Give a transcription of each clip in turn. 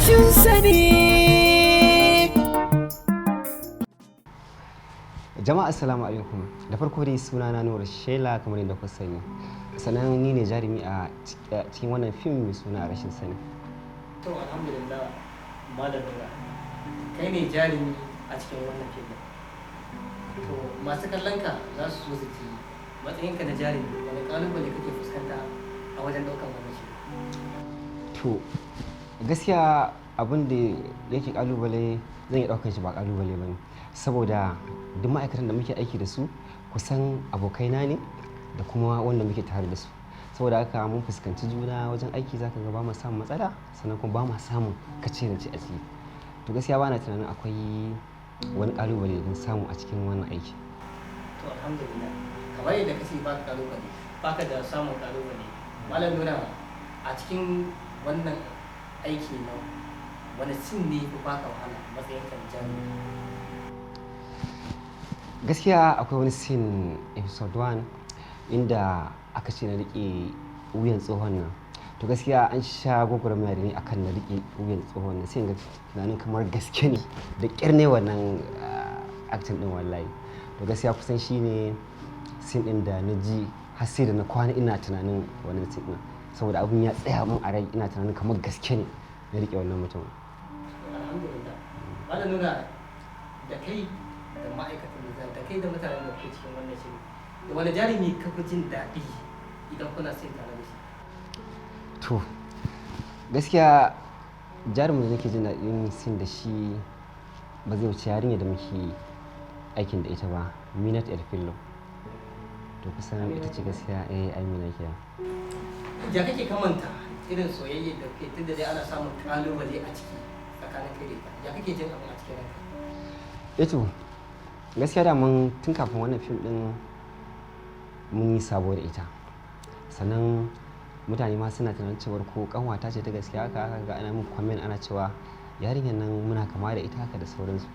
Rashin sani. Jama'a, assalamu alaikum. Da farko dai, suna na Nura Shela, kamar yadda kuka sani. Sannan ni ne jarumi a cikin wannan fim mai suna Rashin Sani. To, alhamdulillah. Malam Nura, kai ne jarumi a cikin wannan fim ɗin. To, masu kallon ka za su so su ji, matsayinka na jarumi, wani kalubale kake fuskanta a wajen ɗaukar wannan shiri? To, gaskiya abin da yake kalubale, zan iya ɗaukar shi ba kalubale ba ne, saboda duk ma'aikatan da muke aiki da su kusan abokaina ne da kuma wanda muke tare da su. Saboda haka mun fuskanci juna wajen aiki, zaka ga ba mu samun matsala, sannan kuma ba mu samun kace na ce a ciki. To, gaskiya ba na tunanin akwai wani kalubale da samu a cikin wannan aiki. To, alhamdulillah. Kamar yadda kace baka kalubale, baka da samun kalubale, Malam Nura, a cikin wannan aiki na, wani scene ne ko baka wahala matsayinka na jarumi? Gaskiya akwai wani scene, episode 1, inda aka ce na rike wuyan tsohon nan. To, gaskiya an sha gwagwarmaya da ni akan na rike wuyan tsohon nan, sai in ga tunanin kamar gaske ne. Da ƙyar ne wannan acting din, wallahi. To, gaskiya kusan shi ne scene din da na ji har sai da na kwana ina tunanin wannan scene din, saboda abun ya tsaya mun a rai, ina tunanin kamar gaske ne na rike wannan mutum. Alhamdulillah. Malam Nura, da kai da ma'aikatan da kai da mutanen da kuke cikin wannan shiri, da wani jarumi ka fi jin daɗi idan kuna scene tare da shi? To, gaskiya jarumin da nake jin daɗin scene da shi ba zai wuce yarinya da muke aikin da ita ba, Minat Elfillo. To, kusan ita ce gaskiya. Eh, Amina kenan. Ya kake kamanta irin soyayya da kuke, tunda dai ana samun kalubale a ciki tsakanin kai da ita, ya kake jin abin a cikin ranka? Eh, to, gaskiya da mun tun kafin wannan fim din mun yi sabo da ita. Sannan mutane ma suna tunanin cewar ko kanwata ce ta gaskiya. Haka haka ga ana min comment, ana cewa yarinyar nan muna kama da ita haka da sauransu.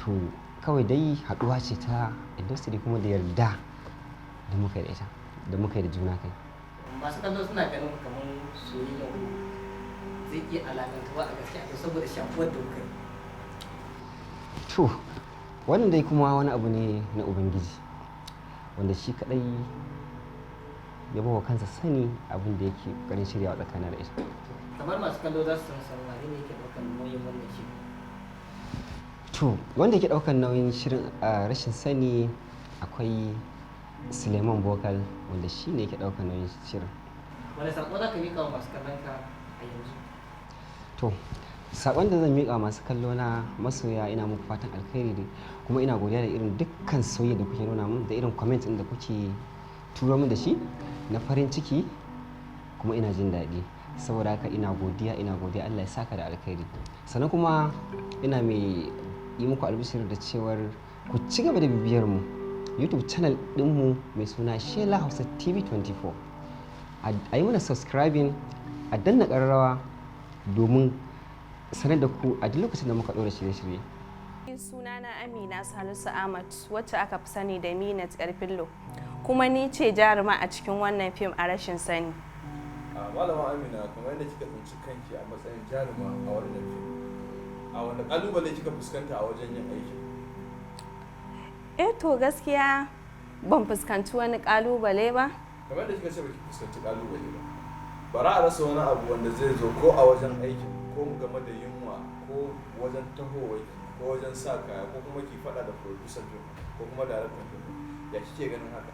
To, kawai dai haɗuwa ce ta industry, kuma da yarda da muka yi da ita, da muka yi da juna kai. Masu kallo suna ganin kamar soyayya ku zai iya alakantuwa a gaskiya to, saboda shakuwar da kuka yi. To, wannan dai kuma wani abu ne na Ubangiji, wanda shi kadai ya bawa kansa sani abin da yake ƙoƙarin shiryawa tsakanin da ita. Kamar masu kallo za su san wane ne yake ɗaukar nauyin wannan shiri? To, wanda yake ɗaukar nauyin shirin a Rashin Sani, akwai Suleiman Bokal, wanda shi ne yake ɗaukar nauyin shirin. Wani sako za ka miƙa wa masu kallon ka a yanzu? To, saƙon da zan miƙa masu kallo na, masoya, ina muku fatan alkhairi ne, kuma ina godiya da irin dukkan soyayya da kuke nuna mun, da irin comment ɗin da kuke turo min da shi na farin ciki, kuma ina jin daɗi. Saboda haka ina godiya, ina godiya, Allah ya saka da alkhairi. Sannan kuma ina mai yi muku albishir da cewar ku ci gaba da bibiyar mu YouTube channel ɗinmu mai suna Shela Hausa TV 24. A yi mana subscribing, a danna ƙararrawa domin sanar da ku a duk lokacin da muka ɗora shirye-shirye. Sunana Amina Salisu Ahmad, wacce aka fi sani da Minat Yarfillo, kuma ni ce jaruma a cikin wannan fim a Rashin Sani. A Malama Amina, kamar yadda kika tsinci kanki a matsayin jaruma a wannan fim, a wanda kalubale kika fuskanta a wajen yin aikin? Eh, to, gaskiya ban fuskanci wani kalubale ba. Kamar yadda kika ce baki fuskanci kalubale ba, bara a rasa wani abu wanda zai zo ko a wajen aikin, ko game da yunwa, ko wajen tahowar, ko wajen sa kaya, ko kuma ki faɗa da producer fim ko kuma director fim. Ya kike ganin haka?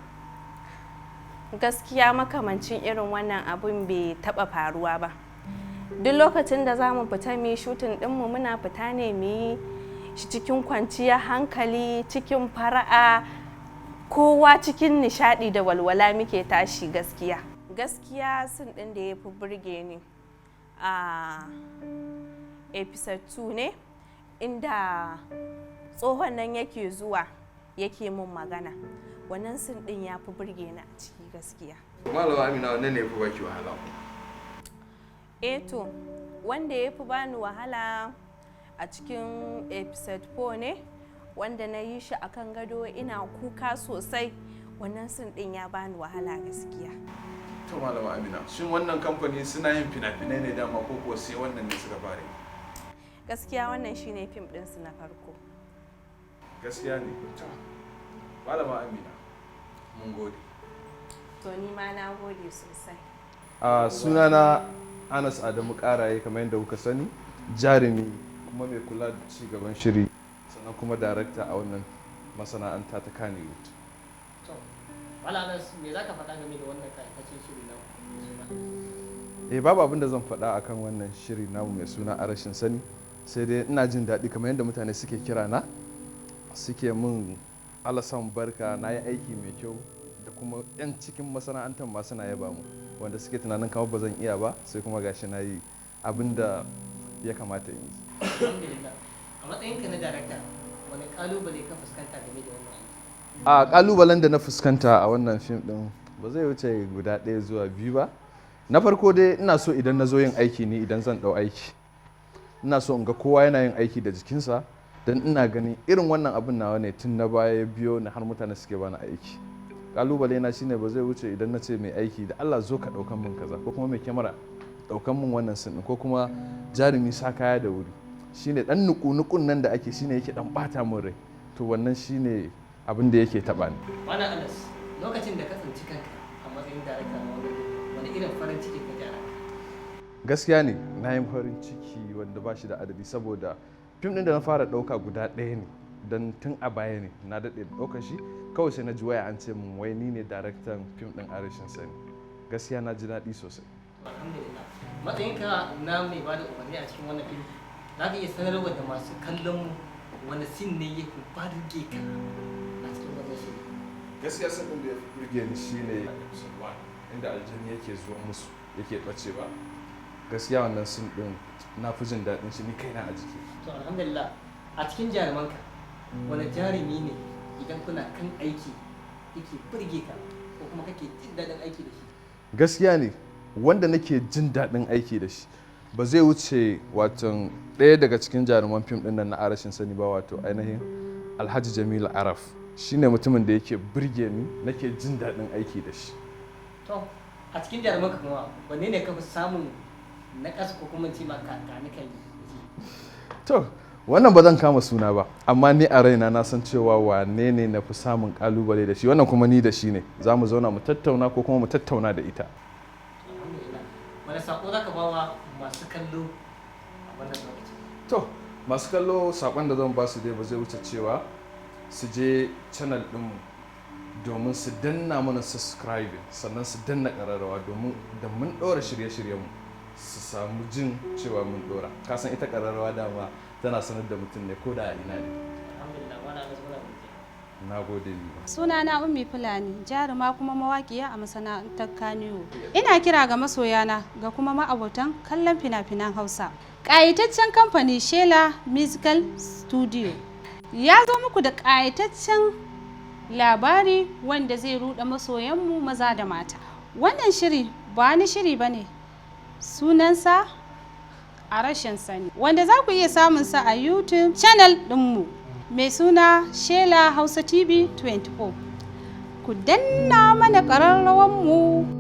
Gaskiya makamancin irin wannan abun bai taba faruwa ba. Duk lokacin da za mu fita mu yi shooting dinmu, muna fita ne mu yi shi cikin kwanciyar hankali, cikin fara'a, kowa cikin nishadi da walwala muke tashi. Gaskiya, gaskiya scene din da ya fi burge ni a episode 2 ne, inda tsohon nan yake zuwa yake mun magana. Wannan scene din ya fi burge ni a ciki gaskiya. Malama Amina, wanne ne ya fi baki wahala? Eh, to, wanda ya fi bani wahala a cikin episode 4 ne, wanda na yi shi akan gado ina kuka sosai. Wannan scene din ya bani wahala gaskiya. To, Malama Amina, shin wannan kamfani suna yin fina-finai ne dama, ko kuwa sai wannan ne suka fara yi? Gaskiya wannan shine fim ɗinsu na farko. Gaskiya ne. Malama Amina, mun gode. To, ni ma na gode sosai. A sunana Anas Adamu Karaye, kamar yadda kuka sani, jarumi kuma mai kula da ci gaban shiri, sannan kuma darakta a wannan masana'anta ta Kannywood. To, Malam Anas, me za ka faɗa game da wannan kayataccen shiri na mai suna? Eh, babu abin da zan faɗa akan wannan shiri namu mai suna A Rashin Sani, sai dai ina jin daɗi kamar yadda mutane suke kira na, suke min alasan barka na yi aiki mai kyau, da kuma 'yan cikin masana'antar ma suna yaba mu, wanda suke tunanin kamar ba zan iya ba, sai kuma gashi na yi abin da ya kamata in yi. Alhamdulillah. A matsayinka na darakta, wani kalubale ka fuskanta game da wannan aiki? A kalubalen da na fuskanta a wannan fim din ba zai wuce guda ɗaya zuwa biyu ba. Na farko dai, ina so idan na zo yin aiki, ni idan zan ɗau aiki, ina so in ga kowa yana yin aiki da jikinsa, don ina ganin irin wannan abin nawa ne tun na baya ya biyo ni har mutane suke bani aiki. Kalubale na shine ba zai wuce idan na ce mai aiki, da Allah zo ka ɗaukan min kaza, ko kuma mai kyamara ɗaukan min wannan scene, ko kuma jarumi sa kaya da wuri, shine dan nuku-nukun nan da ake, shine yake dan bata min rai. To, wannan shine abin da yake taba ni. Malam Anas, lokacin da ka tsinci kanka a matsayin darakta na wannan fim, wani irin farin ciki ka ji a ranka? Gaskiya ne, na yi farin ciki wanda ba shi da adadi, saboda fim ɗin da na fara ɗauka guda ɗaya ne, don tun a baya ne na daɗe da ɗaukar shi. Kawai sai na ji waya an ce min wai ni ne daraktan fim ɗin A Rashin Sani. Gaskiya na ji daɗi sosai. Alhamdulillah. Matsayinka na mai bada umarni a cikin wannan fim, za ka iya sanarwa da masu kallon mu wani scene ne ya fi burge ka a cikin wannan shiri? Gaskiya scene ɗin da ya fi burge ni shine episode 1, inda aljani yake zuwa musu yake ɓacewa. Gaskiya wannan scene ɗin na fi jin daɗin shi ni kaina a jiki. To, alhamdulillah. A cikin jarumanka, wani jarumi ne idan kuna kan aiki yake burge ka ko kuma kake jin daɗin aiki da shi? Gaskiya ne, wanda nake jin daɗin aiki da shi ba zai wuce watan ɗaya daga cikin jaruman fim ɗin nan na A Rashin Sani ba, wato ainihin Alhaji Jamilu Araf. Shine mutumin da yake burge ni, nake jin daɗin aiki da shi. To, a cikin jarumanka kuma, wanne ne ka fi samun na ƙasa ko kuma ce ma kakani kan yi? To, wannan ba zan kama suna ba, amma ni a raina na san cewa wane ne na fi samun kalubale da shi. Wannan kuma ni da shi ne za mu zauna mu tattauna, ko kuma mu tattauna da ita. Alhamdulillah. Wani saƙo za ka ba wa masu kallo a wannan lokacin? To, masu kallo, sakon da zan ba su dai ba zai wuce cewa su je channel ɗinmu domin su danna mana subscribing, sannan su danna ƙararrawa, domin da mun ɗora shirye-shiryenmu su samu jin cewa mun ɗora. Kasan ita ƙararrawa dama tana sanar da mutum ne ko da a ina ne. Alhamdulillah, wani Anas, muna godiya. Na gode ni ma. Sunana Ummi Fulani, jaruma kuma mawaƙiya a masana'antar Kannywood. Ina kira ga masoyana ga kuma ma'abotan kallon fina-finan Hausa. Ƙayataccen kamfani Shela Musical Studio ya zo muku da ƙayataccen labari wanda zai ruɗe masoyanmu maza da mata. Wannan shiri ba wani shiri ba ne, sunansa A Rashin Sani, wanda za ku iya samun sa a YouTube channel ɗinmu mai suna Shela Hausa TV 24. Ku danna mana ƙararrawanmu.